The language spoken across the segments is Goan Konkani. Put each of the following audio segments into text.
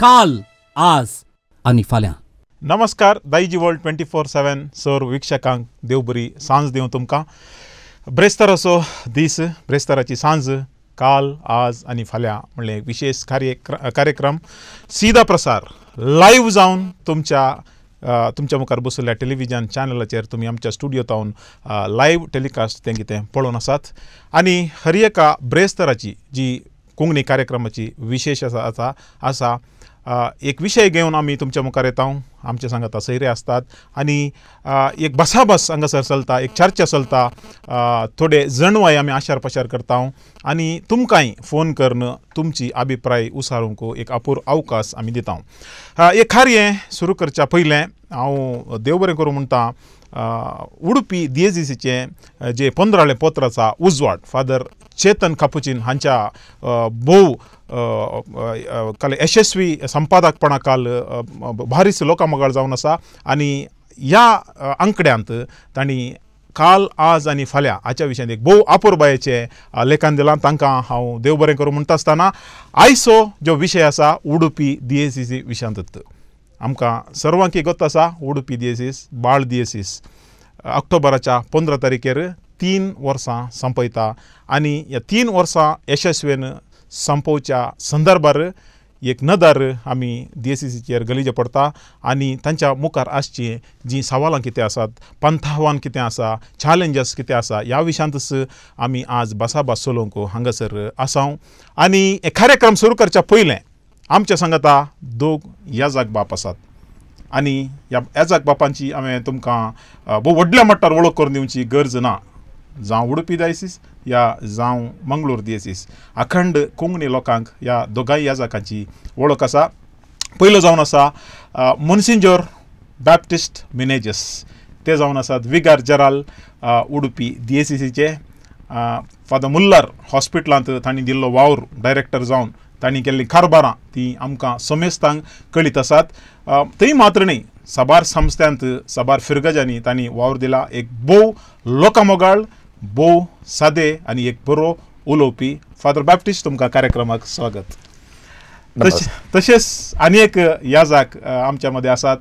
काल, आज आनी फाल्यां. नमस्कार, दायजी वर्ल्ड 24/7 सर वीक्षकांक देव बरी सांज दिवं तुमकां. ब्रेस्ताराचो दीस, ब्रेस्ताराची सांज, काल, आज आनी फाल्यां म्हणलें एक विशेष कार्यक्रम सीधा प्रसार लायव्ह जावन तुमच्या तुमच्या मुखार बसयल्ल्या टेलिव्हिजन चॅनलाचेर तुमी आमच्या स्टुडियोंत लायव्ह टेलिकास्ट तें कितें पळोवन आसात. आनी हर एका ब्रेस्ताराची जी कोंकणी कार्यक्रमाची विशेष आसा आसा एक विशय घेवन आमी तुमच्या मुखार येता. आमच्या सांगाता सयरे आसतात आनी एक बसाबस हांगासर चलता, एक चर्चा चलता, थोडे जणवाय आमी आशार पशार करता आनी तुमकांय फोन करून तुमची अभिप्राय उसारूंक एक अपूर अवकाश आमी दिता. एक कार्य सुरू करच्या पयलें हांव देव बरें करूं म्हणटा, उडुपी दियेजीसीचें जे 15 पत्र आसा उजवाड, फादर चेतन कापुचीन हांच्या भोव काल यशस्वी संपादकपणा काल भारीस लोकां मगाळ जावन आसा. आनी ह्या आंकड्यांत तांणी काल, आज आनी फाल्यां हाच्या विशयांत एक भोव अपुरबायेचें लेखन दिलां. तांकां हांव देव बरें करूं म्हणटा आसतना आयचो जो विशय आसा उडुपी दियेसीसी विशयांत आमकां सर्वांकी गत आसा. उडुपी दियेसीस, बाळ दियेसीस ऑक्टोबराच्या 15 तारखेर 3 वर्सां संपयता आनी ह्या 3 वर्सां यशस्वीन संपोवच्या संदर्भार एक नदर आमी दियेसीसीचेर गलीजे पडटा आनी तांच्या मुखार आसची जीं सवालां कितें आसात, पंथावान कितें आसा, चॅलेंजस कितें आसा, ह्या विशयांतच आमी आज बसाबस चलोवंक हांगासर आसा. आनी कार्यक्रम सुरू करच्या पयलें आमच्या सांगाता दोग याजाक बाप आसात आनी ह्या याजाक बापांची हांवें तुमकां भोव व्हडल्या मट्टार वळख करून दिवची गरज ना. जावं उडुपी डायसीस या जावं मंगळूर दियेसीस, अखंड कोंकणी लोकांक ह्या दोगांय याजाकांची वळख आसा. पयलो जावन आसा मोन्सिंजोर बॅप्टिस्ट मिनेजस, ते जावन आसात विगार जेराल उडुपी दियेसीसीचे. फादर मुल्लर हॉस्पिटलांत तांणी दिल्लो वावर डायरेक्टर जावन तांणी केल्लीं कारभारां ती आमकां समेस्तांक कळीत आसात. थंय मात्र न्ही, साबार संस्थ्यांत साबार फिरगजांनी तांणी वावर दिला. एक भोव लोकामोगाळ, भोव सादे आनी एक बरो उलोवपी फादर बॅप्टिस्ट, तुमकां कार्यक्रमाक स्वागत. तशेंच आनी एक याजाक आमच्या मदें आसात,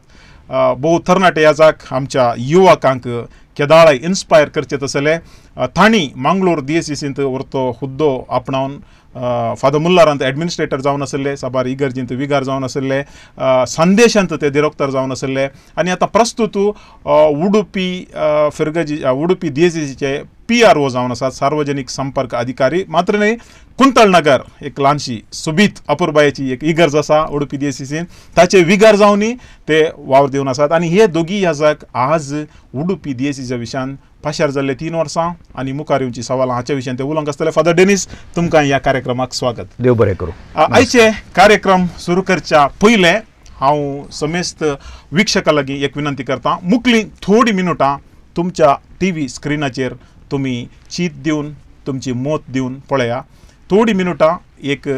भोव तरणाटे याजाक, आमच्या युवकांक केदाळाय इन्स्पायर करचे तसले. तांणी मंगळूर दियेसीसींत व्हरतो हुद्दो आपणावन फादर मुल्लारांत एडमिनिस्ट्रेटर जावन आसले, साबार इगर्जींत विगार जावन आसले, संदेशांत ते दिरोक्तर जावन आसले आनी आतां प्रस्तुत उडुपी फिरगजी उडुपी दियेसीसीचे PRO जावन आसात, सार्वजनीक संपर्क अधिकारी. मात्र न्ही, कुंतळनगर एक ल्हानशी सोबीत अपुरबायेची एक इगर्ज आसा उडुपी दियेसीसीन, ताचे विगार जावनूय ते वावर दिवन आसात. आनी हे दोगी याजाक आज उडुपी दियेसीच्या विशयान पाशार जाल्ले 3 वर्सां आनी मुखार येवची सवालां हाच्या विशयान ते उलोवंक आसतले. फादर डेनिस, तुमकां ह्या कार्यक्रमाक स्वागत. देव बरें करूं. आयचे कार्यक्रम सुरू करच्या पयलें हांव समेस्त वीक्षकां लागीं एक विनंती करता, मुकली थोडी मिनुटां तुमच्या टीव्ही स्क्रिनाचेर तुमी चीत दिवन तुमची मत दिवन पळया. थोडी मिनुटां एक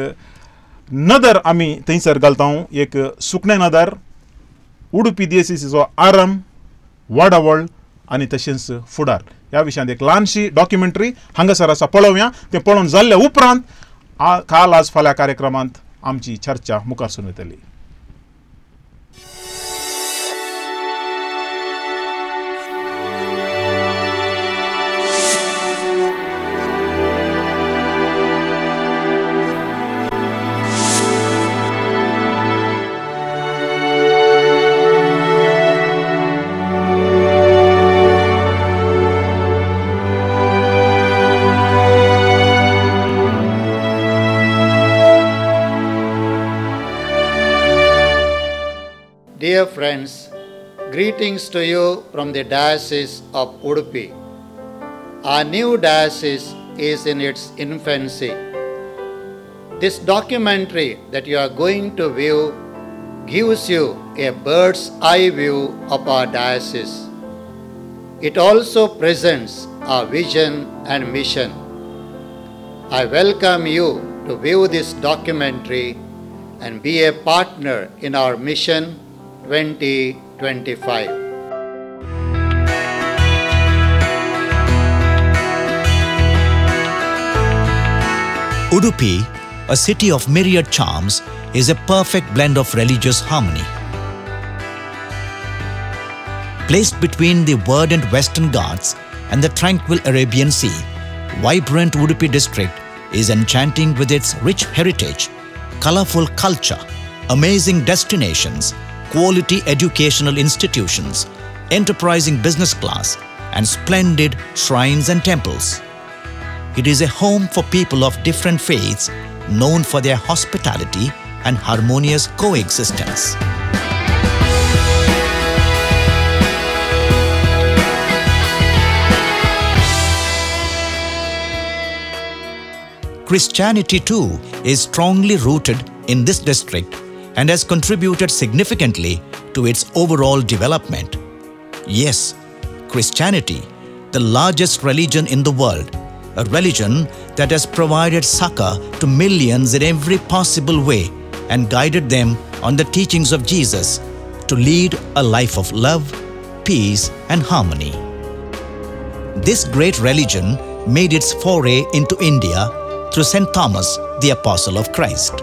नदर आमी थंयसर घालता, एक सुकणें नदर, उडुपी दियेसीचो आरंभ, वाडावळ आनी तशेंच फुडार ह्या विशयांत एक ल्हानशी डॉक्युमेंटरी हांगासर आसा, पळोवया. तें पळोवन जाल्ल्या उपरांत काल, आज, फाल्यां कार्यक्रमांत आमची चर्चा मुखार सुरू वतली. Dear friends, greetings to you from the Diocese of Udupi. Our new diocese is in its infancy. This documentary that you are going to view gives you a bird's eye view of our diocese. It also presents our vision and mission. I welcome you to view this documentary and be a partner in our mission 2025. Udupi, a city of myriad charms, is a perfect blend of religious harmony. Placed between the verdant Western Ghats and the tranquil Arabian Sea, vibrant Udupi district is enchanting with its rich heritage, colorful culture, amazing destinations, quality educational institutions, enterprising business class, and splendid shrines and temples. It is a home for people of different faiths, known for their hospitality and harmonious coexistence. Christianity too is strongly rooted in this district and has contributed significantly to its overall development. Yes, Christianity, the largest religion in the world, a religion that has provided succor to millions in every possible way and guided them on the teachings of Jesus to lead a life of love, peace and harmony. This great religion made its foray into India through St. Thomas, the Apostle of Christ.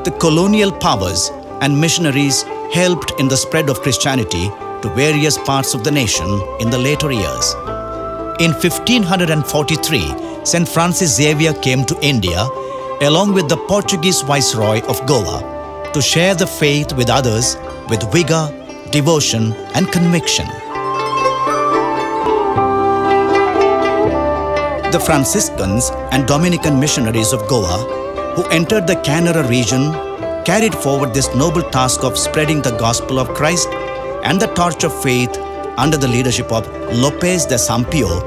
The colonial powers and missionaries helped in the spread of Christianity to various parts of the nation in the later years. In 1543, St. Francis Xavier came to India along with the Portuguese Viceroy of Goa to share the faith with others with vigor, devotion and conviction. The Franciscans and Dominican missionaries of Goa, who entered the Canara region, carried forward this noble task of spreading the gospel of Christ and the torch of faith under the leadership of Lopez de Sampaio,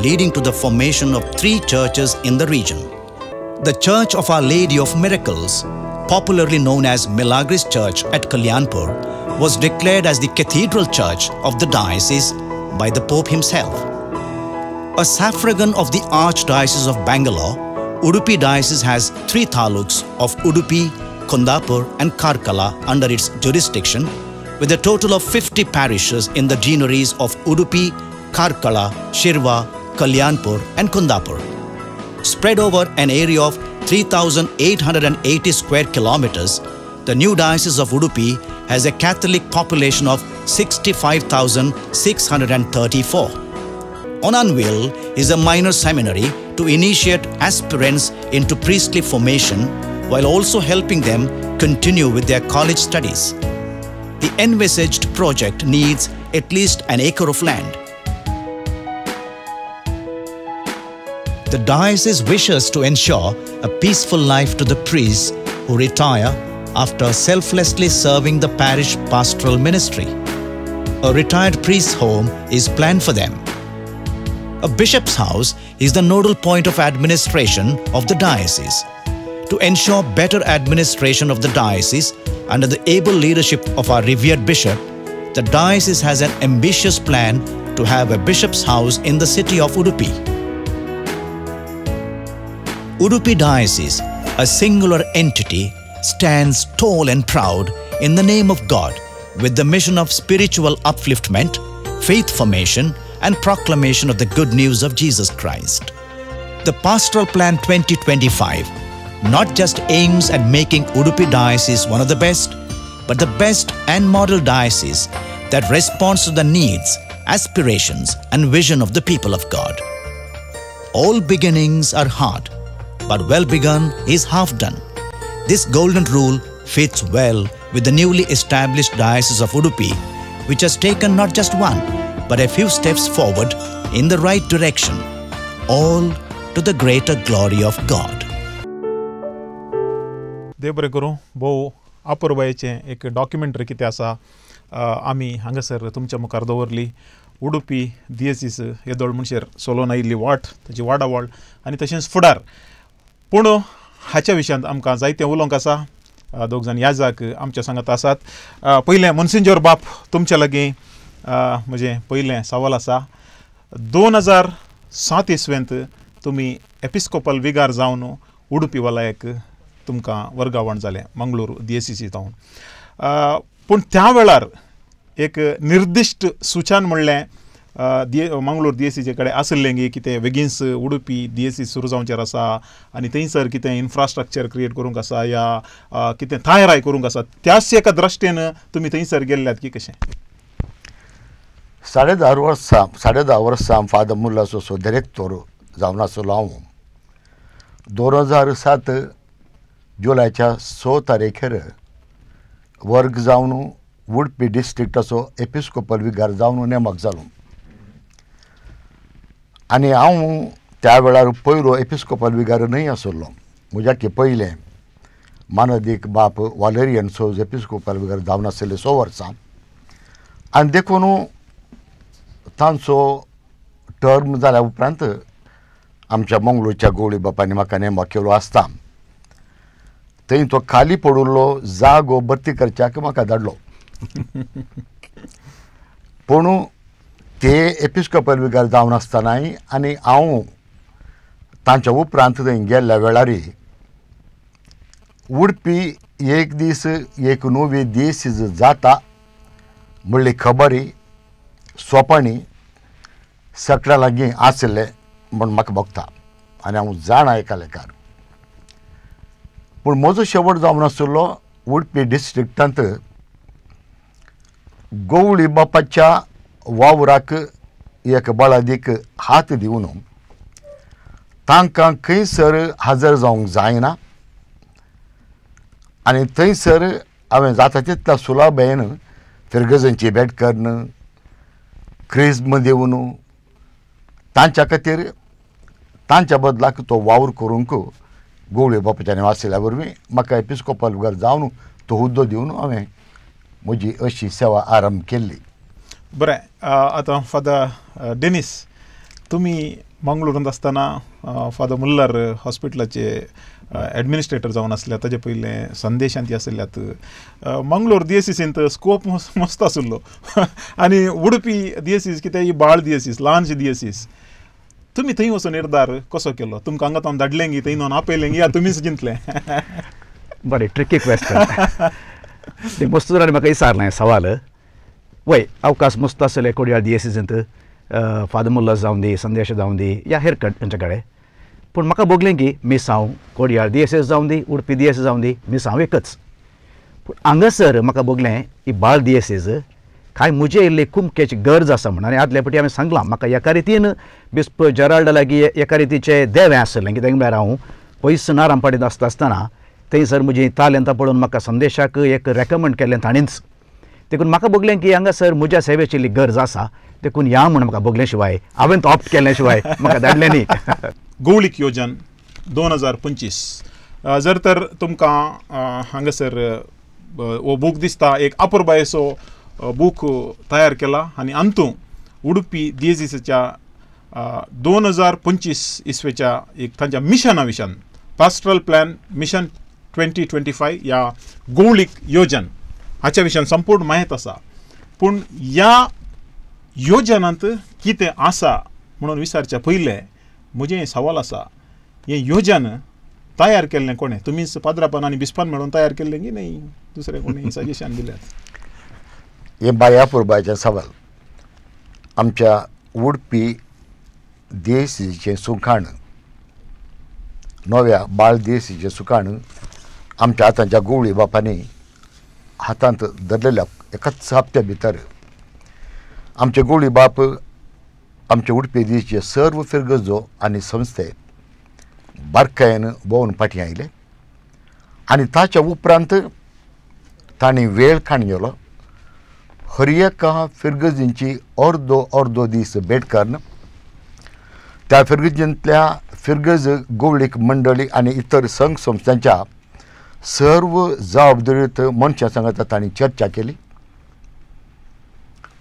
leading to the formation of 3 churches in the region. The Church of Our Lady of Miracles, popularly known as Milagres Church at Kalyanpur, was declared as the cathedral church of the diocese by the Pope himself. A suffragan of the Archdiocese of Bangalore, Udupi Diocese has 3 taluks of Udupi, Kondapur and Karkala under its jurisdiction, with a total of 50 parishes in the deaneries of Udupi, Karkala, Shirva, Kalyanpur and Kondapur. Spread over an area of 3,880 square kilometers, the new Diocese of Udupi has a Catholic population of 65,634. Onaanville is a minor seminary to initiate aspirants into priestly formation while also helping them continue with their college studies. The envisaged project needs at least an acre of land. The diocese wishes to ensure a peaceful life to the priests who retire after selflessly serving the parish pastoral ministry. A retired priest's home is planned for them. A bishop's house is the nodal point of administration of the diocese. To ensure better administration of the diocese under the able leadership of our revered bishop, the diocese has an ambitious plan to have a bishop's house in the city of Udupi. Udupi Diocese, a singular entity, stands tall and proud in the name of God with the mission of spiritual upliftment, faith formation, and proclamation of the good news of Jesus Christ. The Pastoral Plan 2025 not just aims at making Udupi Diocese one of the best, but the best and model diocese that responds to the needs, aspirations, and vision of the people of God. All beginnings are hard, but well begun is half done. This golden rule fits well with the newly established Diocese of Udupi, which has taken not just one, but a few steps forward in the right direction, all to the greater glory of God. देव बरें करूं. भोव अपुरबायेचें एक डॉक्युमेंटरी कितें आसा आमी हांगासर तुमच्या मुखार दवरली. उडुपी दियेसीस येदोळ मनशेर चलोवन आयिल्ली वाट, ताची वाडावळ आनी तशेंच फुडार. पूण हाच्या विशयांत आमकां जायतें उलोवंक आसा. दोग जाण याजाक आमच्या सांगात आसात. पयलें मोन्सिंजोर बाप, तुमच्या लागीं म्हजें पयलें सवाल आसा. 2007 इसवेंत तुमी एपिस्कोपल विगार जावन उडुपी वलायक तुमकां वर्गावण जालें मंगळूर दियेसीसी जावन. पूण त्या वेळार एक निर्दिश्ट सुचन म्हणलें मंगळूर दियेसीचे कडेन आसलें गी कितें बेगीनच उडुपी दियेसी सुरू जावचेर आसा आनी थंयसर कितें इन्फ्रास्ट्रक्चर क्रिएट करूंक आसा या कितें तयाराय करूंक आसा, त्याच एका दृश्टीन तुमी थंयसर गेल्ल्यात की कशें? 10.5 वर्सां फादर मुल्लासो डिरेक्टर जावन आसलो हांव. 2007 जुलयाच्या 6 तारीखेर वर्ग जावन उडपी डिस्ट्रिक्टाचो एपिस्कोपल विगार जावन नेमक जालो आनी हांव त्या वेळार पयलो एपिस्कोपल विगार न्हय आसलो. म्हज्याकी पयलें मानदीक बाप वालेरियन सोज एपिस्कोपल विगार जावन आसले 6 वर्सां आनी देखून तांचो टर्म जाल्या उपरांत आमच्या मंगळूरच्या गवळी बापांनी म्हाका नेमक केलो आसता थंय तो खाली पडिल्लो जागो भरती करच्याक म्हाका धाडलो. पूण ते एपिस्कोपल विगार जावन आसतनाय आनी हांव तांच्या उपरांत थंय गेल्ल्या वेळार उडपी एक दीस एक नवी दीस जाता म्हणली खबरी सोंपणी सगळ्या लागीं आसले म्हूण म्हाका भोगता आनी हांव जाणा एका लेखार. पूण म्हजो शेवट जावन आशिल्लो उडपी डिस्ट्रिक्टांत गवळी बापाच्या वावराक एक बळादीक हात दिवन तांकां खंयसर हजर जावंक जायना आनी थंयसर हांवें जाता तितल्या सुलाभेन फिर्गजांची भेट करून क्रिज्म दिवन तांच्या खातीर तांच्या बदलाक तो वावर करूंक गवळी बापाच्या आशिल्ल्या वरवीं म्हाका एपिस्कोपल विगार जावन तो हुद्दो दिवन हांवें म्हजी अशी सेवा आरंभ केल्ली. बरें, आतां फादर डेनीस, तुमी मंगळूरांत आसतना फादर मुल्लर हॉस्पिटलाचे एडमिनिस्ट्रेटर जावन आसल्या, ताजे पयलें संदेशांत आसल्यात. मंगळूर दियेसींत स्कोप मस्त आशिल्लो आनी उडपी दियेसीस कितें ही बाळ दियेसीस, ल्हानशी दियेसीस. तुमी थंय वचून निर्धार कसो केलो? तुमकां हांगा तावन धाडलें गी, थंय नोन आपयलें गी या तुमीच जिंतलें? बरें, ट्रिकी क्वेश्चन. ते मस्त जाल्यार म्हाका विचारलें सवाल. वय अवकाश मस्त आसले कोडयाळ दियेसींत, फादर मुल्लर जावन दी, संदेश जावन दी या हेर तांचे कडेन. पूण म्हाका भोगलें की मिसांव कोडयाळ दियेसीस जावन दी, उडपी दियेसीस जावन दी, मिसांव एकच. पूण हांगासर म्हाका भोगलें ही बाळ दियेसीस कांय म्हजे इल्ली कुमकेची गरज आसा म्हण. आनी आदल्या फावटी हांवें सांगलां म्हाका एका रितीन बिस्प जेराल्डा लागीं एका रितीचें देवें आसलें कित्याक म्हळ्यार हांव पयस नारामपाडींत आसता आसतना थंयसर म्हजी तालेंतां पळोवन म्हाका संदेशाक एक रेकमेंड केल्लें ताणेंच. देखून म्हाका भोगलें की हांगासर म्हज्या सेवेची इल्ली गरज आसा, देखून या म्हूण म्हाका भोगलें शिवाय हांवें तो ऑप्ट केलें शिवाय म्हाका धाडलें न्ही. गवळीक योजन 2025 जर तर तुमकां हांगासर हो बूक दिसता, एक अपुरबायेचो बूक तयार केला आनी अंतू उडुपी दियेसीच्या 2025 इसवेच्या एक तांच्या मिशना विशान पास्टरल प्लॅन मिशन 2025 या गवळीक योजन हाच्या विशयान संपूर्ण म्हायत आसा. पूण ह्या योजनांत कितें आसा म्हणून विचारच्या पयलें म्हजें सवाल आसा, हें योजन तयार केल्लें कोणें? तुमीच पाद्रापान आनी बिस्पान मेळून तयार केल्लें की न्ही दुसरें कोणें सजेशन दिल्यात? हें बाया पुरबायचें सवाल. आमच्या उडपी देशीचें सुखाण, नव्या बाळ देशीचें सुखाण आमच्या आतांच्या गवळी बापांनी हातांत धरलेल्या एकाच हप्त्या भितर आमचे गवळी बाप आमचे उडपी देशीचे सर्व फिरगजो आनी संस्थे बारकायेन भोंवन फाटीं आयले आनी ताच्या उपरांत तांणी वेळ काण गेलो हर एका फिरगजींची अर्दो अर्दो दीस भेट करून त्या फिरगजींतल्या फिरगज गवळीक मंडळी आनी इतर संघ संस्थांच्या सर्व जबाबदारीत मनशां सांगाता तांणी चर्चा केली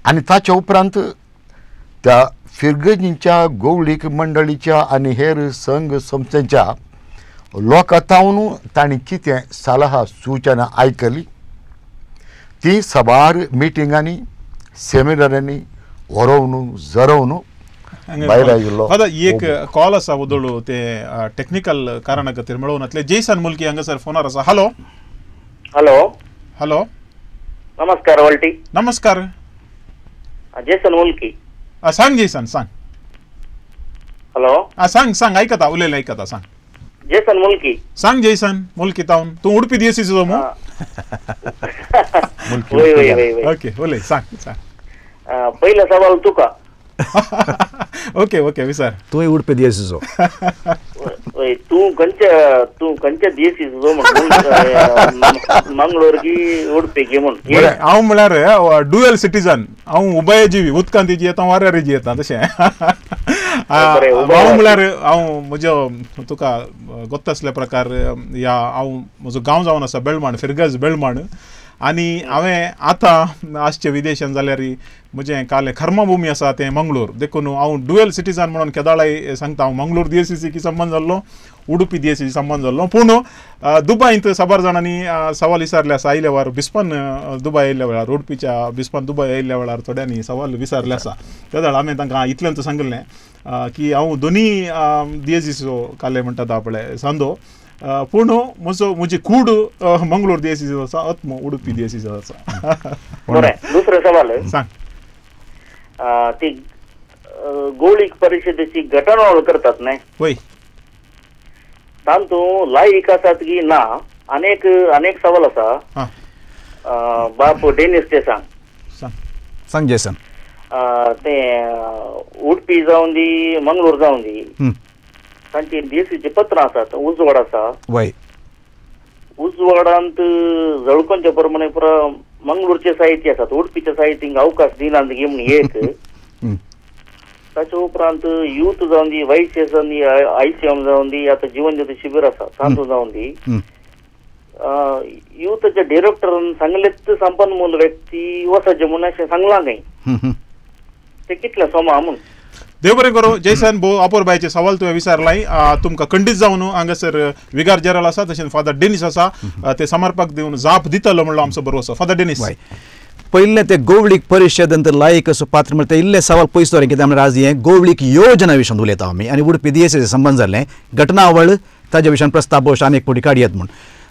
आनी ताच्या उपरांत त्या फिरगजींच्या गवळीक मंडळीच्या आनी हेर संघ संस्थांच्या लोकां तावन तांणी कितें सलाह सुचना आयकली ती साबार मिटिंगांनी सेमिनारांनी व्हरोवन जरोवन भायर आयिल्लो. फादर एक कॉल आसा वदोळू ते टेक्निकल कारणा खातीर मेळोवनातले. जेसन मुल्की हांगासर फोनार आसा. हॅलो हॅलो हॅलो, नमस्कार वल्टी. नमस्कार, जेसन मुल्की. सांग जेसन सांग. हॅलो सांग सांग आयकता उलयले आयकता सांग. जेसन मुल्की. सांग जेसन मुल्की तावन तूं उडपी दियसीचो मू? वय वय वय. ओके उलय सांग सांग. पयलो सवाल तुका. ओके ओके विचार. तूं उडपी दियसीचो. वय तूं खंयच्या दियसीचो म्हण मंगळूर की उडपी की म्हण? हांव म्हळ्यार डुएल सिटीजन. हांव उभय जिवी उदकांत जियेता वाऱ्यार जियेता तशें. हांव म्हळ्यार हांव म्हज्यो तुका गोत्त आसल्या प्रकार ह्या हांव म्हजो गांव जावन आसा बेळमाण फिरगज बेळमाण आनी हांवें आतां आसचें विदेशान जाल्यार म्हजें कालें कर्मभुमी आसा तें मंगळूर देखून हांव डुएल सिटीजन म्हणून केदाळाय सांगता. हांव मंगळूर दियसीसी संबंद जाल्लो उडुपी दियसीसी संबंद जाल्लो पूण दुबायंत साबार जाणांनी सवाल विचारले आसा आयल्या वेळार बिस्पान दुबाय आयिल्ल्या वेळार उडपीच्या बिस्पान दुबाय आयिल्ल्या वेळार थोड्यांनी सवाल विचारले आसा. त्या वेळार हांवें तांकां इतलेंच सांगिल्लें की हांव दोनी दियसीचो कालें म्हणटा पळय सांदो पूण म्हजो म्हजी कूड मंगळूर दियसीचो आसा आत्मो उडुपी दियसीचो आसा. बरें दुसरें सवाल सांग. ती गोळीक परिशदेची घटनावळ करतात न्हय वय तातूंत लायक आसात की ना अनेक अनेक सवाल आसा. बाप डेनिस ते सांग सांग जेसन. तें उडपी जावन दी मंगळूर जावन दी तांची दियसीची पत्रां आसात उजवाड आसा. वय उजवाडांत जळकोंच्या प्रमाणे पुरा मंगळूरचे साहित्य आसात उडपीच्या साहित्यांक अवकाश दिनात गी म्हण एक. ताच्या उपरांत यूथ जावन दी वायसीएस जावन दी आयसीएम जावन दी आतां जीवन ज्योती शिबीर आसा तातूंत जावन दी युथाच्या डिरेक्टरान सांगलेच संपन्मूल व्यक्ती वसाचे म्हूण अशें सांगलां खंय तें कितलें सोमा म्हूण. देव बरें करूं जयसन भोव अपुरबायेचे सवाल तुवें विचारलाय. तुमकां खंडीत जावन हांगासर विगार जेराल आसा तशेंच फादर डेनिस आसा ते समर्पक दिवन जाप दितलो म्हणलो आमचो भरवसो. फादर डेनिस पयलें ते गोवळीक परिशदेंत लायक असो पात्र म्हळ्यार ते इल्लें सवाल पयस दवरें कित्याक म्हळ्यार आज हें गोवळीक योजना विशयान उलयता आमी आनी उडपी दियेचे संबंद जालें घटनावळ ताज्या विशयान प्रस्ताव भोवश आनी एक फावटी काडयेत म्हूण.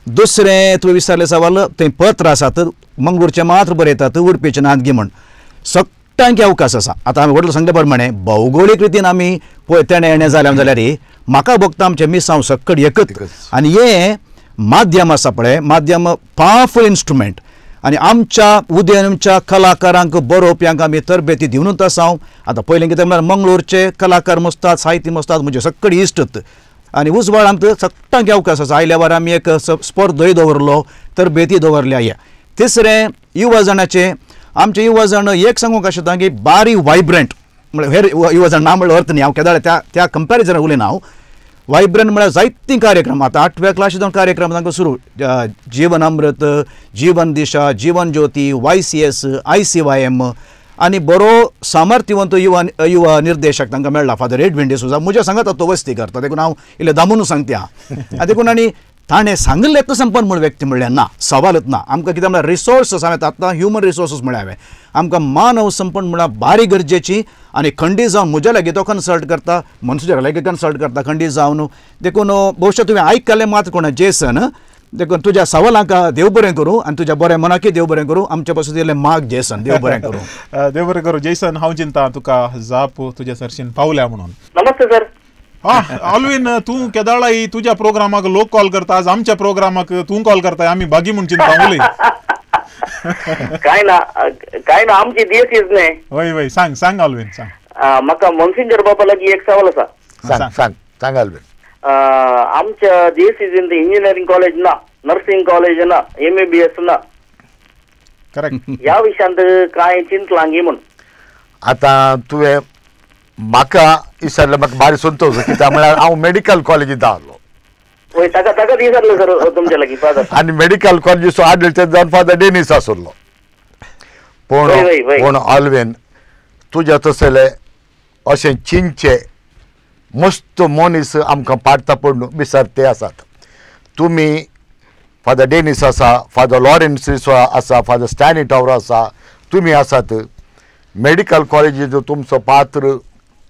दुसरें तुवें विचारलें सवाल थंय पत्र आसात मंगळूरचें मात्र बरयतात उडपीचें नात गी म्हूण सगळ्यांक अवकाश आसा. आतां आमी व्हडलो सांगले प्रमाणे भौगोळीक रितीन आमी पळय तेणें हेणें जालें जाल्यार म्हाका भोगता आमचें मिसांव सक्कड एकच आनी हें माध्यम आसा पळय माध्यम पावरफूल इन्स्ट्रुमेंट आनी आमच्या उदयनच्या कलाकारांक बरोवप्यांक आमी तरबेती दिवनूच आसा. आतां पयलें कितें म्हळ्यार मंगळूरचे कलाकार मसतात साहित्य मसतात म्हजे सक्कड इश्ट आनी उजवाडांत सगळ्यांक अवकाश आसा. आयल्या वार आमी एक स्पर्धय दवरलो तरबेती दवरल्या. हे तिसरें युवा जाणाचें आमचे युवा जाण एक सांगूंक आशिल्लें की बारी वायब्रंट म्हळ्यार हेर युवा जाण ना म्हळ्यार अर्थ न्ही हांव केदाळ त्या त्या कंपेरिजन उलयना हांव. वायब्रंट म्हळ्यार जायतीं कार्यक्रम आतां आठव्या क्लासी जावन कार्यक्रम तांकां सुरू Jeevan Amrit Jeevan Disha Jeevan Jyoti YCS ICYM आनी बरो सामर्थ्यवंत युवा युवा निर्देशक तांकां मेळ्ळा फादर एडविन डिसोजा म्हज्या सांगात तो वस्ती करता देखून हांव इल्लें दामून सांगता. आनी देखून आनी ताणें सांगिल्लें संपन्न म्हूण व्यक्ती म्हणल्यार ना सवालच ना. आमकां कितें म्हळ्यार रिसोर्सस हांवें आतां ह्युमन रिसोर्सस म्हळ्यार हांवें आमकां मानव संपन्न म्हळ्यार बारी गरजेची आनी खंडीत जावन म्हज्या लागीं तो कन्सल्ट करता मनसुजा लागीं कन्सल्ट करता खंडीत जावन देखून भोवशा तुवें आयकलें मात कोणा जेसन देखून तुज्या सवालांक देव बरें करूं आनी तुज्या बऱ्या मनाकय देव बरें करूं. आमच्या पासून इल्लें माग जेसन देव बरें करूं. देव बरें करूं जेसन. हांव चिंता तुका जाप तुज्या सरशीन पावल्या म्हणून. नमस्ते सर. हा ऑलविन तूं केदाळाय तुज्या प्रोग्रामाक लोक कॉल करता आज आमच्या प्रोग्रामाक तूं कॉल करताय आमी बागी म्हूण चिंता उलय. काय ना काय ना आमची दियसीच न्ही. वय वय सांग सांग ऑलविन सांग. म्हाका मनसिंजर बापा लागीं एक सवाल आसा. सांग सांग सांग ऑलविन. आमच्या दियसीजीन इंजिनियरींग कॉलेज ना नर्सिंग कॉलेज ना MBBS ना. करेक्ट. ह्या विशयांत कांय चिंतलां गी म्हूण. आतां तुवें म्हाका विचारलें म्हाका भारी संतोश कित्याक म्हळ्यार हांव मेडिकल कॉलेजींत आहलो. वय ताका ताका विचारलें सर तुमच्या लागीं फादर. आनी मेडिकल कॉलेजीचो आडलचे जावन फादर डेनिस आसलो. पूण पूण ऑलवेन तुज्या तसले अशें चिंतचे मस्त मनीस आमकां पाडता पडून विसरते आसात. तुमी फादर डेनिस आसा फादर लॉरेन्स आसा फादर स्टॅनी टावर आसा तुमी आसात. मेडिकल कॉलेजीचो तुमचो पात्र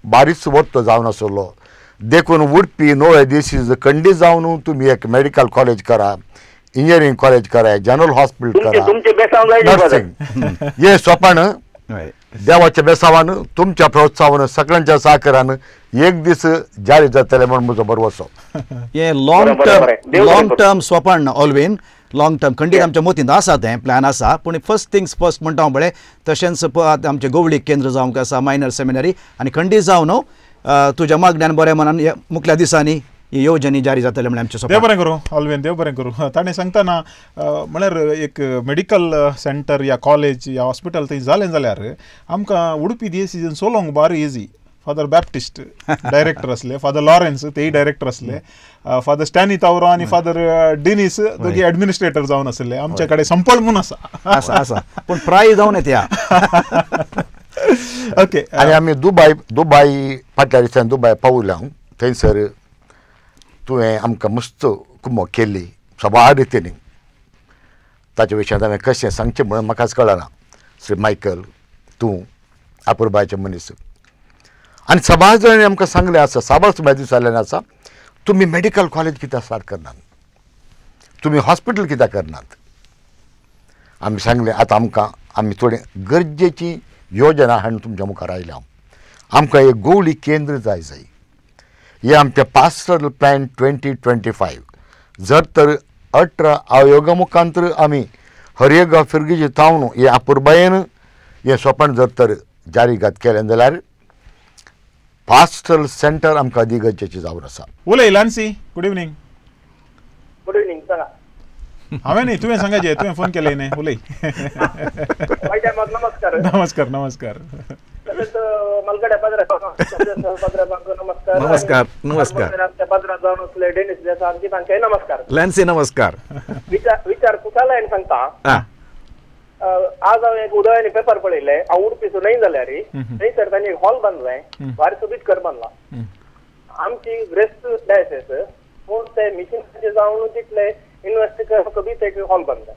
बारीच वत्तो जावन आसलो देखून उडपी नोळे दिसीज खंडीत जावन तुमी एक मेडिकल कॉलेज करा इंजिनियरींग कॉलेज करा जनरल हॉस्पिटल करा नर्सिंग हे सोपान देवाच्या बेसावान तुमच्या प्रोत्साहन सगळ्यांच्या सहकारान एक दीस जारी जातले म्हणून म्हजो भरवसो. हे लॉंग टर्म, लॉंग टर्म स्वपण ऑलवेन, लॉंग टर्म खंडीत आमच्या मोतींत आसा, तें प्लॅन आसा. पूण फर्स्ट थिंग्स फर्स्ट म्हणटा हांव पळय, तशेंच आमचें गोवळी केंद्र जावंक आसा, मायनर सेमिनरी आनी खंडीत जावन तुज्या मागण्यान बऱ्या मनान मुखल्या दिसांनी ही योजने जारी जातले म्हळ्यार आमचें देव बरें करूं ऑलवेन, देव बरें करूं. ताणें सांगतना म्हळ्यार एक मेडिकल सेंटर या कॉलेज या हॉस्पिटल थंय जालें जाल्यार आमकां उडपी दियेसीजन चलोवंक बारी इजी. फादर बॅप्टिस्ट डायरेक्टर आसले, फादर लॉरेन्स तेय डायरेक्टर आसले, फादर स्टॅनी तावरो आनी फादर डेनिस दोगी एडमिनिस्ट्रेटर जावन आसले. आमचे कडेन संपळ म्हूण आसा आसा आसा, पूण प्राय जावन येता. ओके. आनी आमी दुबाय दुबाय फाटल्या दिसान दुबाय पावल्या हांव, थंयसर तुवें आमकां मस्त कुमोक केल्ली सबार रितीन. ताच्या विशयांत हांवें कशें सांगचें म्हणून म्हाकाच कळना. श्री मायकल तूं आपुरबायचे मनीस आनी सबार जाणांनी आमकां सांगलें आसा, साबार सुमार दीस जाल्ल्यान आसा, तुमी मेडिकल कॉलेज कित्याक स्टार्ट करनात, तुमी हॉस्पिटल कित्याक करनात. आमी सांगलें आतां आमकां आमी थोडी गरजेची योजना हाडून तुमच्या मुखार आयल्या. आमकां एक गोवली केंद्र जाय जाय. हे आमचें पास्टरल प्लॅन 2025 जर तर 18 आयोगा मुखांतर आमी हर एक फिरगीचे तावन हे आपुरबायेन हें सोपण जर तर जारी घात केलें जाल्यार पास्टरल सेंटर आमकां अदी गरजेचें जावन आसा. उलय लान्सी, गुड इवनींग. गुड इवनींग सांगा. हांवें न्ही, तुवें सांगाचें, तुवें फोन केलें न्ही. उलय. नमस्कार. नमस्कार नमस्कार. तशेंच मलगड्या पाद्रा नमस्कार. नमस्कार नमस्कार. आमच्या पाद्रा जावन असले डेनिस देसा आमची तांकांय नमस्कार. लॅन्सी नमस्कार. विचार विचार कुशालायन सांगता. आज हांवें एक उदयानी पेपर पळयलें, हांव उडपीचो न्हय जाल्यार थंयसर तांणी एक हॉल बांदलें, भारी सोबीत घर बांदला. आमची ग्रेस्त डायसेस पूण ते मिशनाचे जावन तितले इन्वेस्ट करून एक हॉल बांदलें.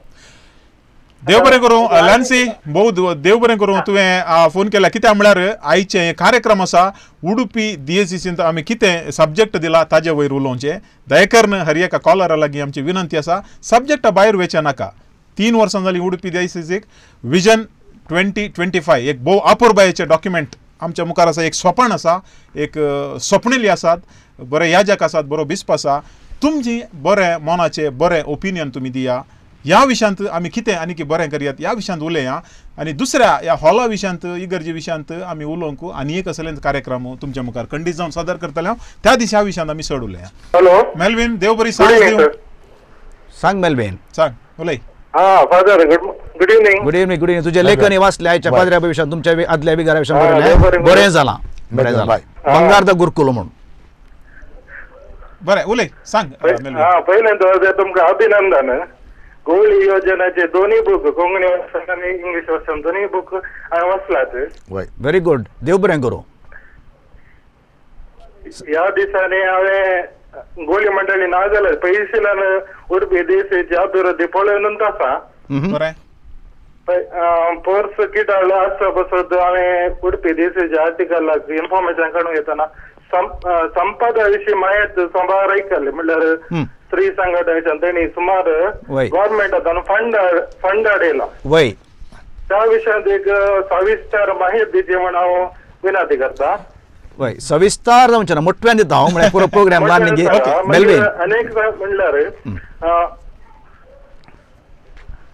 देव बरें करूं लॅन्सी, भोव देव बरें करूं तुवें फोन केला. कित्याक म्हळ्यार आयचें कार्यक्रम आसा उडुपी दियेसींत आमी कितें सब्जेक्ट दिला ताजे वयर उलोवचें. दयकरून हर एका कॉलरा लागीं आमची विनंती आसा, सब्जेक्टा भायर वचचें नाका. 3 वर्सां जालीं उडुपी दियेसीक विजन 2025 एक भोव अपुरबायेचें डॉक्युमेंट आमच्या मुखार आसा. एक सोपाण आसा, एक सपणेली आसात, बरे याजक आसात, बरो बिस्प आसा. तुमची बरें मनाचें बरें ओपिनियन तुमी दिया ह्या विशयांत आमी कितें आनी की बरें करयात ह्या विशयांत उलया. आनी दुसऱ्या ह्या हॉला विशयांत, इगर्जे विशयांत आमी उलोवंक आनी एक असलें कार्यक्रम तुमच्या मुखार खंडीत जावन सादर करतले हांव. त्या दिसा ह्या विशयांत आमी चड उलया. हॅलो मेल्विन, देव बरी सांग. सांग मेल्विन, सांग उलय. हा father, good evening. Good evening. Good evening. तुजें लेखन वाचलें आयच्या पाद्र्या विशयांत, तुमच्या आदल्या विगारा विशयांत बरें जालां, बरें जालां. बंगार the गुरुकुल म्हणून बरें उलय सांग. पयलें तुमकां अभिनंदन. गोवळी योजनाचे दोन्ही बुक, कोंकणी वर्सन आनी इंग्लीश वर्सन दोन्ही बुक हांवें वाचलात. व्हेरी गुड, देव बरें करूं. ह्या दिसांनी हांवें गोवळी मंडळी ना जाल्यार पयशिल्यान उडपी देशाची अभिवृद्धी पळोवनूच आसा. बरें. पर्स किटाळ आसा बसत हांवें उडपी देशाच्या आर्टिकलाक इन्फॉर्मेशन काडूंक येतना संपदा विशीं मायत सांबार आयकले. म्हणल्यार स्त्री संघटनेच्यान तेणी सुमार गव्हर्मेंटान फंड फंड हाडयला. वय त्या विशयांत एक सविस्तर माहिती दिवची म्हण हांव विनंती करता. वय सविस्तर जावचें ना, मोठ्यान दिता हांव, म्हळ्यार पुरो प्रोग्राम ल्हान न्ही. मेल्विन अनेक म्हणल्यार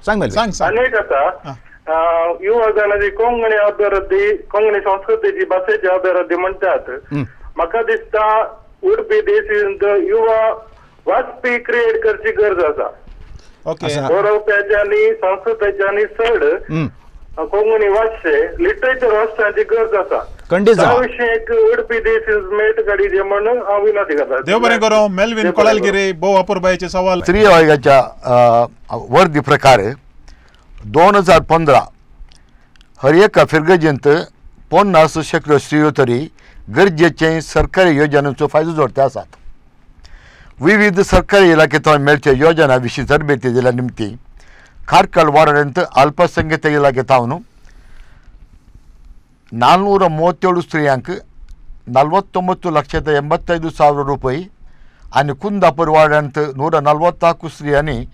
सांग मेल्विन. अनेक आसा युवा जणांची कोंकणी अभिवृद्धी, कोंकणी संस्कृतीची भाशेची अभिवृद्धी म्हणटात. म्हाका दिसता उडपी देशांत युवा वाचपी क्रिएट करची गरज आसा. बरोवप्याची आनी संस्कृताची आनी चड कोंकणी वाचचे लिटरेचर वाचप्यांची गरज आसा. त्या विशीं एक उडपी देश मेट काडीचे म्हणून हांव विनंती करता. देव बरें करूं मेल्विन कोळालगिरी, भोव अपुरबायेचे सवाल. स्त्री आयोगाच्या वर्दी प्रकार 2015 हर एका फिरगजेंत 50 शेंकडो स्त्रियो तरी गरजेचे सरकारी योजनांचो फायदो जोडते आसात. विविध सरकारी इलाखेंतल्यान मेळच्या योजना विशीं तरबेती दिल्या निमती कार्कल वार्डांत अल्पसंख्याक इलाखेंत 437 स्त्रियांक 49,85,000 ರೂಪಾಯಿ आणि कुंदापूर वार्डांत 144 स्त्रियांनी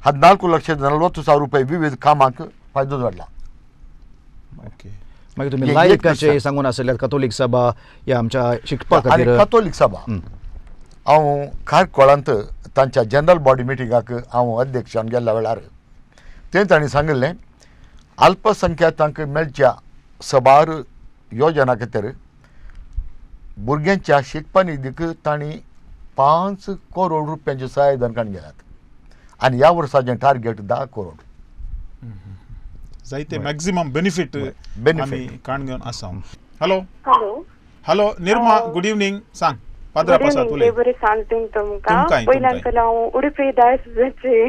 14,40,000 रुपये विविध कामांक फायदो जोडला. ओके, मागीर तुमी लायकाचे सांगून आसले कथोलीक सभा या आमच्या शिकपा खातीर. कथोलीक सभा हांव खारकोळांत तांच्या जनरल बॉडी मिटिंगाक हांव अध्यक्षान गेल्ल्या वेळार तें तांणी सांगिल्लें अल्पसंख्याकांक मेळच्या सबार योजना खातीर भुरग्यांच्या शिकपा निधीक तांणी 5 करोड रुपयांचें सहायदान काडून गेल्यात आनी ह्या वर्साचें टार्गेट 10 करोड. जायते मॅक्झिमम बेनिफीट काण घेवन आसा. Hello hello hello Nirma, good evening. सांग पाद्रा पासात उलय. बरें सांजून तुमकां. पयल्यान पयलीं हांव उडुपी डायसिसाचे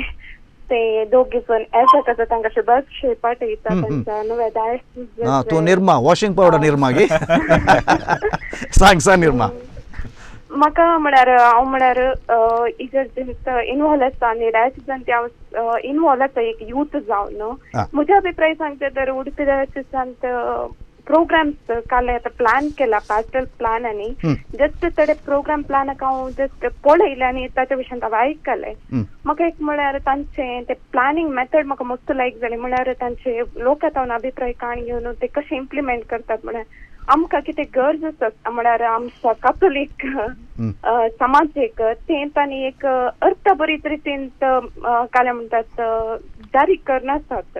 ते दोगी जण एसात आसा तांकां शुभाशय पाठयता तांच्या नव्या डायसिसाचे. तूं निर्मा वॉशिंग पावडर निर्मा गे. सांग सांग निर्मा. म्हाका म्हळ्यार हांव म्हळ्यार इगर्जेंत इनवॉल्व आसा आनी डायसिसान ते हांव इनवॉल्व आसा एक यूथ जावन. म्हज्या अभिप्राय सांगता तर उडुपी डायसिसांत प्रोग्राम्स काल आतां प्लॅन केला पास्टल प्लॅन आनी जस्ट थोडे प्रोग्राम प्लॅनाक हांव जस्ट पळयलें आनी ताच्या विशयांत हांव आयकलें. म्हाका एक म्हळ्यार तांचें तें प्लॅनिंग मेथड म्हाका मस्त लायक जालें. म्हळ्यार तांचे लोकां तावन अभिप्राय काण घेवन ते कशें इम्प्लिमेंट करतात. म्हळ्यार आमकां कितें गरज आसा म्हळ्यार आमच्या काथोलीक समाजेक तें तांणी एक अर्थभरीत रितीन काल्या म्हणटात जारी करनासात.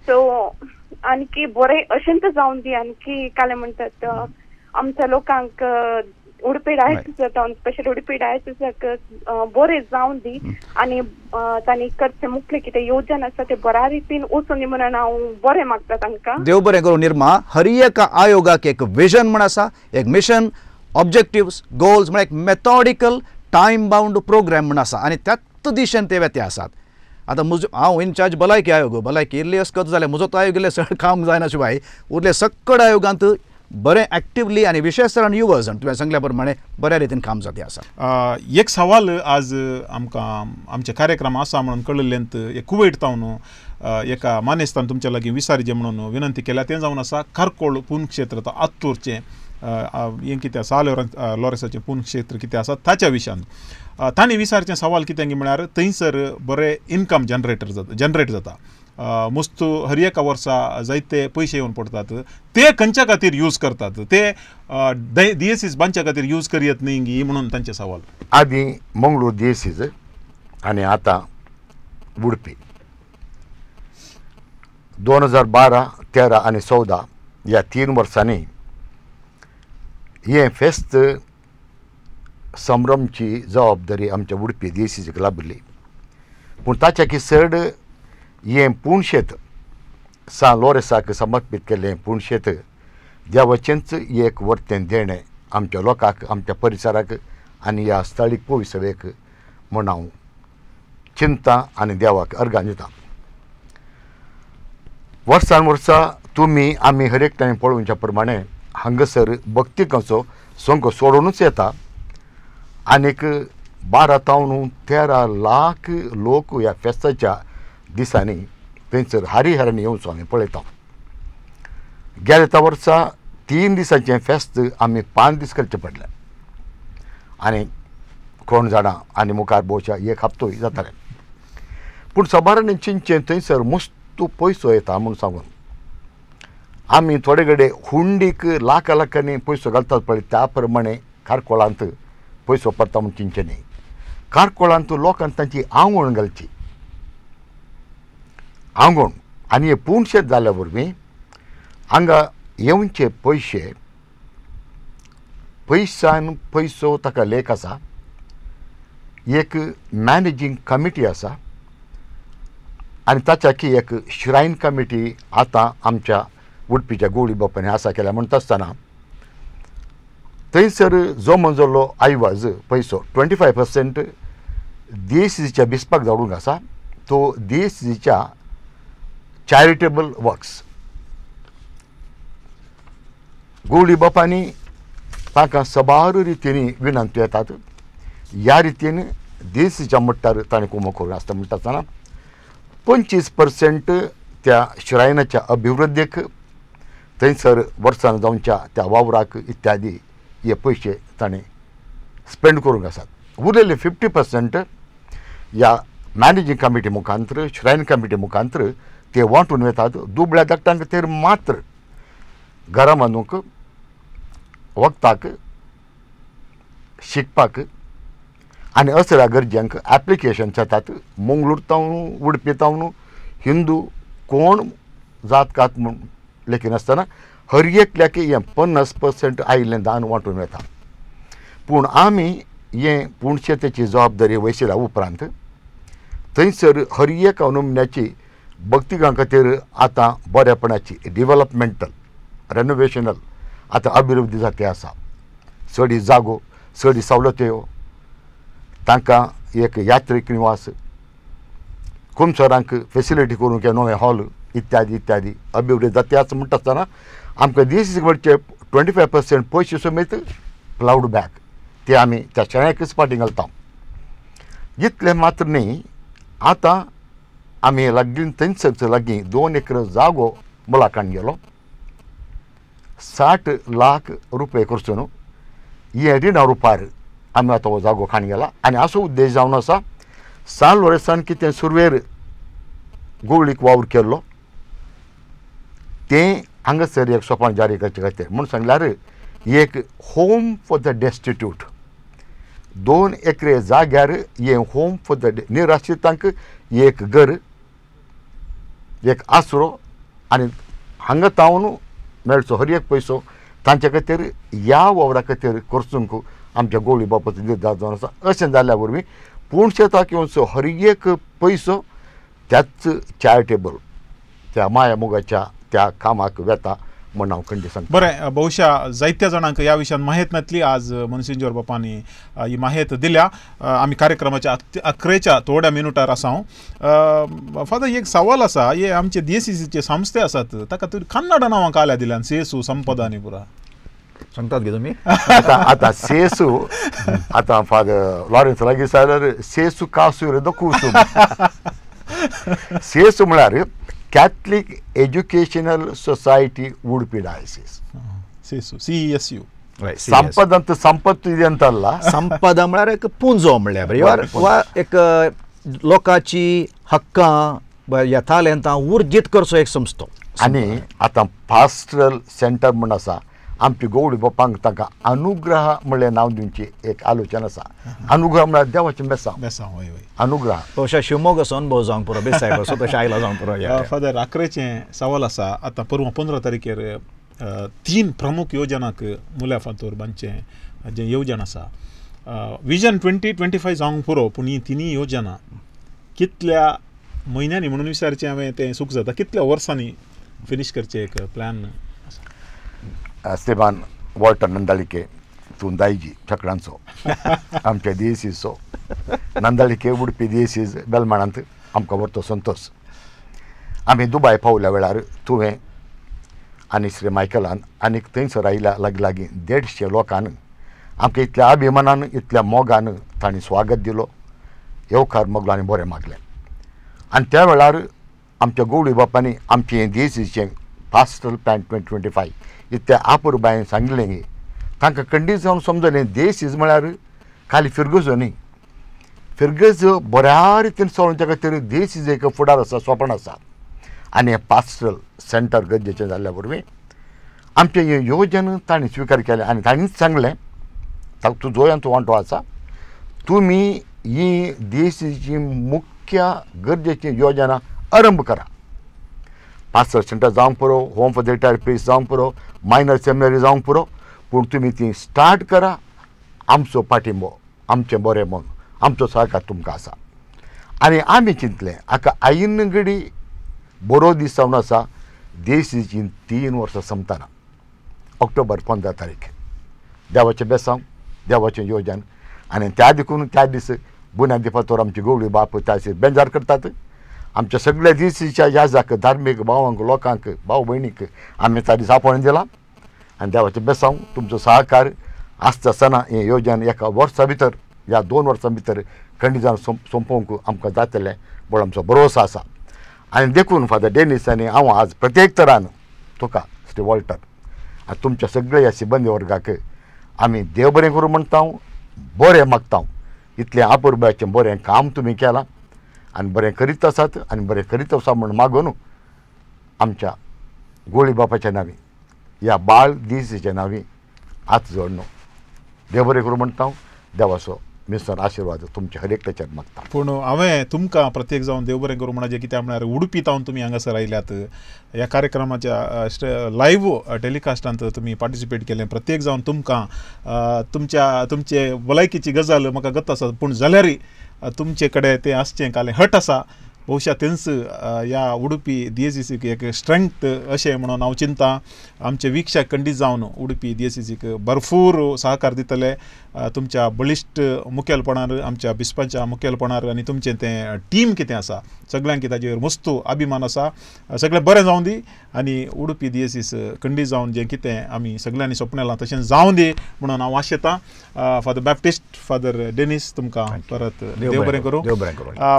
सो आणखी बरें अशेंच जावन दी आणखी काले म्हणटात आमच्या लोकांक उडपी डायसिसाक स्पेशल उडपी डायसिसाक बरें जावन दी आनी तांणी करचें मुखलें कितें योजन आसा तें बऱ्या रितीन वचून दी म्हणून हांव बरें मागता तांकां. देव बरें करूं निर्मा. हर एका आयोगाक एक विजन म्हण आसा, एक मिशन, ऑब्जेक्टिव्स, गोल्स म्हळ्यार एक मेथॉडिकल टायम बाउंड प्रोग्राम म्हण आसा आनी त्याच दिशेन ते वेते आसात. आतां म्हजो हांव इनचार्ज भलायकी आयोग, भलायकी इल्ली अस्कत जालें म्हजो तो आयोग इल्लें चड काम जायना शिवाय उरले सकड आयोगांत बरें एक्टिवली आनी विशेश तरान युवा जण तुवें सांगल्या प्रमाणे बऱ्या रितीन काम जाता आसा. एक सवाल आज आमकां आमचे कार्यक्रम आसा म्हणून कळिल्लेंत एक कुवैट तावन एका मानेस्तान तुमच्या लागीं विसारचें म्हणून विनंती केल्या. तें जावन आसा खारकोळ पुनक्षेत्र आत्तूरचें हें कितें आसा लॉरेसाचें पुनक्षेत्र कितें आसा ताच्या विशयान तांणी विचारचें सवाल कितें म्हळ्यार थंयसर बरें इनकम जनरेट जाता मस्त हर एका वर्सा जायते पयशे येवन पडटात ते खंयच्या खातीर यूज करतात ते दियेसीस बांदच्या खातीर यूज करयत न्ही गी म्हणून तांचें सवाल. आदीं मंगळूर दियेसीस आनी आतां उडपी 2012, 13 आनी 14 ह्या 3 वर्सांनी हें फेस्त संभ्रमची जबाबदारी आमच्या उडपी दियेसीक लाभिल्ली. पूण ताच्या चड हें पुणशेत सान लोरेसाक समर्पीत केल्लें पुणशेत देवाचेंच एक वर्तें देणें आमच्या लोकांक, आमच्या परिसराक आनी ह्या स्थळीक पविसवेक म्हूण हांव चिंता आनी देवाक अर्गां दिता. वर्सान वर्सा तुमी आमी हर एक टायम पळोवच्या प्रमाणे हांगासर भक्तिकांचो संक सोडूनच येता आनीक 12 तावन 13 लाख लोक ह्या फेस्ताच्या दिसांनी थंयसर हरिहरांनी येवचो आमी पळयता. गेल्या त्या वर्सा 3 दिसांचें फेस्त आमी 5 दीस करचें पडलें आनी कोण जाणा आनी मुखार भोवच्या एक हप्तोय जातालें. पूण साबारांनी चिंचें थंयसर मस्त पयसो येता म्हूण सांगून आमी थोडे कडेन हुंडीक लाखां लाखांनी पयसो घालतात पळय त्या प्रमाणे खारकोळांत पयसो पडटा म्हूण चिंचें न्ही. खारकोळांत लोकांक तांची आंगवण घालची, आंगवण आनी हे पुणशेत जाल्या वरवीं हांगा येवचे पयशे पयशान पयसो ताका लेख आसा, एक मॅनेजींग कमिटी आसा आनी ताच्या की एक श्रायन कमिटी आतां आमच्या उडपीच्या गोळी बापांनी आसा केल्या. म्हणटा आसतना थंयसर जो मंजल्लो आयवाज पयसो 25% दियेसीच्या बिस्पाक धाडूंक आसा, तो दियेसीच्या चॅरिटेबल वर्क्स गोळी बापांनी तांकां सबार रितींनी विनंती येतात. ह्या रितीन दियेसीच्या मट्टार ताणें कुमो करून आसता. म्हणटा आसतना 25% त्या श्रायनाच्या अभिवृद्धीक थंयसर वर्सान जावच्या त्या वावराक इत्यादी हे पयशे ताणें स्पेंड करूंक आसात. उरलेले 50% ह्या मॅनेजींग कमिटी मुखांतर श्रायन कमिटी मुखांतर ते वांटून वतात दुबळ्या धाकटांक खातीर मात्र. घरां बांदूंक, वखदाक, शिकपाक आनी असल्या गरजांक एप्लिकेशन जातात. मंगळूर तावन, उडपी तावन हिंदू कोण जात कात म्हूण लेखिनासतना हर एकल्याक हें 50% आयिल्लें दान वांटून वता. पूण आमी हें पुणशेतेची जबाबदारी वयशिल्या उपरांत थंयसर हर एका नमुन्याची भक्तिकां खातीर आतां बऱ्यापणाची डिवलपमेंटल रेनोवेशनल आतां अभिवृद्धी जाती आसा. चडी जागो, चडी सवलत्यो, तांकां एक यात्रीक निवास, कुमसरांक फेसिलिटी करूंक नवें हॉल इत्यादी इत्यादी अभिवृद्धी जाती आसा. म्हणटा आसतना आमकां दीस म्हणचे 25% पयशे समेत प्लावड बॅक ते आमी त्या शेळ्याकच फाटीं घालता. इतलें मात्र न्ही, आतां आमी लागीं थंयसर लागीं 2 एकर जागो मुलाकान गेलो, 60 लाख रुपये खर्चून हे रिणा रुपार आमी आतां हो जागो खाण गेला. आनी असो उद्देश जावन आसा, सान लोरेसान कितें सुरवेर गोवळीक वावर केल्लो तें हांगासर एक सोपान जारी करचे खातीर म्हूण सांगल्यार एक होम फॉर the destitute, 2 एकरे जाग्यार हें होम फॉर the निराश्रितांक एक घर, एक आसरो आनी हांगा तावन मेळचो हर एक पयसो तांचे खातीर ह्या वावरा खातीर खर्चूंक आमच्या गोवळी बापाचो निर्धार जावन आसा. अशें जाल्ल्या वरवीं पूण शेताक येवचो हर एक पयसो त्याच चॅरिटेबल त्या माया मोगाच्या त्या कामाक वेता म्हूण हांव खंडीत सांगता. बरें, बहुशा जायत्या जाणांक ह्या विशयान माहिती नासली. आज मनसिंजोर बापांनी ही माहिती दिल्या. आमी कार्यक्रमाच्या अकरेच्या थोड्या मिनुटार आसा. हांव फादर एक सवाल आसा, हे आमचे डीएसीसीचे संस्थे आसात ताका तुवें कन्नड नांवां काल्या दिल्यान, सेसू संपदा न्ही पुरा सांगतात गे तुमी? आतां आतां सेसू आतां फादर लॉरेन्स लागीं जाल्यार सेसू कासू रे कुसू. सेसू म्हळ्यार Catholic Educational Society Udupi diocese. सेसू CESU. संपद संपत्त ಇದೆ ಅಂತಲ್ಲ, ಸಂಪದ म्हळ्यार एक पुंजो म्हणल्यार वा एक लोकांची हक्कां ह्या तालेंतां उर्जीत करचो एक संस्थो. आनी आतां पास्टरल सेंटर म्हूण आसा, आमची गोवळी बापांक तांकां अनुग्रह म्हणलें नांव दिवची एक आलोचना आसा. अनुग्रह म्हळ्यार देवाचें बेसांव, बेसांव हय हय अनुग्रह. तशें शिवमोगाचो अनुभव जावंक पुरो, बेसायब असो तशें आयला जावंक पुरो. फादर आकरेचें सवाल आसा, आतां परवां 15 तारखेर 3 प्रमुख योजनाक मुल्या फातोर बांदचें जें येवजण आसा, विजन 2025 जावंक पुरो, पूण ही तिनूय योजना कितल्या म्हयन्यांनी म्हणून विचारचें हांवें तें चूक जाता, कितल्या वर्सांनी फिनीश करचें एक प्लॅन? स्टेबान वॉल्टर नंदालिके तूं दायजी छकडांचो आमच्या दियेसीचो नंदालिके उडपी दियेसीज बेलमाणांत आमकां व्हरतो संतोष. आमी दुबाय पावल्या वेळार तुवें आनी श्री मायकलान आनीक थंयसर आयिल्ल्या लागीं लागीं 150 लोकांन आमकां इतल्या अभिमानान इतल्या मोगान तांणी स्वागत दिलो, येवकार मागलो आनी बरें मागलें. आनी त्या वेळार आमच्या गोवळी बापांनी आमचें दियेसीचें पास्टरल प्लॅन 2025 इतल्या आपुरबायेन सांगलें, तांकां खंडीत जावन समजलें देसीज म्हळ्यार खाली फिरगजो न्ही, फिरगज बऱ्या रितीन चलोवच्या खातीर देसीज एक फुडार आसा, सोपण आसा. आनी हें पास्टरल सेंटर गरजेचें जाल्ल्या वरवीं आमचें हें योजन तांणी स्विकार केलें आनी तांणीच सांगलें, तुजोय आमचो वांटो आसा, तुमी ही देसीची मुख्य गरजेची योजना आरंभ करा. पास्टरल सेंटर जावंक पुरो, home for the retired priest जावंक पुरो, मायनर सेमिनरी जावंक पुरो, पूण तुमी ती स्टार्ट करा. आमचो पाठिंबो, आमचें बरें मन, आमचो सहकार तुमकां आसा. आनी आमी चिंतलें हाका आयिन्न घडी बरो दीस जावन आसा, देशीची 3 वर्सां सोंपतना ऑक्टोबर 15 तारीख देवाचें बेसांव, देवाचें योजन. आनी त्या देखून त्या दीस बुन्यादी फातोर आमची गोवळी बाप त्या दीस बेजार करतात. आमच्या सगळ्या दिसीच्या याजाक धार्मीक भावांक, लोकांक, भाव भयणीक आमी त्या दीस आपोवणें दिलां. आनी देवाचें बेसांव, तुमचो सहकार आसता आसतना हें योजन एका वर्सा भितर या 2 वर्सां भितर खंडीत जावन सोंपोवंक आमकां जातलें म्हूण आमचो भरोसो आसा. आनी देखून फादर डेनीस आनी हांव आज प्रत्येक तरान तुका श्री वॉल्टर आनी तुमच्या सगळ्या ह्या सिबंदी वर्गाक आमी देव बरें करूं म्हणटा, बरें मागता. इतलें आपुरबायेचें बरें काम तुमी केलां आनी बरें करीत आसात आनी बरें करीत आसा म्हूण मागून आमच्या गोळी बापाच्या नांवी ह्या बाळ दीस नांवी हात जोडनो देव बरें करूं म्हणटा हांव. देवाचो मिस्टर आशिर्वाद तुमच्या हर एकट्याच्यार मागता. पूण हांवें तुमकां प्रत्येक जावन देव बरें करूं म्हणचे कित्याक म्हळ्यार उडपी तावन तुमी हांगासर आयल्यात, ह्या कार्यक्रमाच्या लायव्ह टेलिकास्टांत तुमी पार्टिसिपेट केलें. प्रत्येक जावन तुमकां तुमच्या तुमचे भलायकीची गजाल म्हाका गत आसा, पूण जाल्यारय तुमचे कडेन तें आसचें कालें हट आसा. बहुशा तेंच ह्या उडुपी दियेसीक एक स्ट्रेंथ अशें म्हणून हांव चिंता. आमचे वीक्षक खंडीत जावन उडुपी दियेसीक भरपूर सहकार दितले तुमच्या बळिश्ट मुखेलपणार, आमच्या बिस्पाच्या मुखेलपणार आनी तुमचें तें टीम कितें आसा सगळ्यांक ताजेर मस्त अभिमान आसा. सगळें बरें जावं दी आनी उडुपी दियेसीस खंडीत जावन जें कितें आमी सगळ्यांनी सपनेलां तशें जावं दी म्हणून हांव आशेतां. फादर बॅप्टिस्ट, फादर डेनीस, तुमकां परत देव बरें करूं.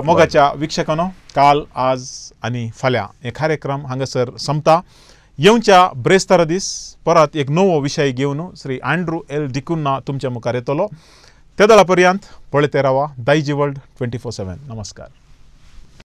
मोगाच्या वीक्षकांनो, काल, आज आनी फाल्यां हे कार्यक्रम हांगासर संपता. येवच्या ब्रेस्तारा दीस परत एक नवो विशय घेवन श्री अँड्रू एल डिकुन्हा तुमच्या मुखार येतलो. ते दळा पर्यंत पळयते रावा दायजी वर्ल्ड 24/7. नमस्कार.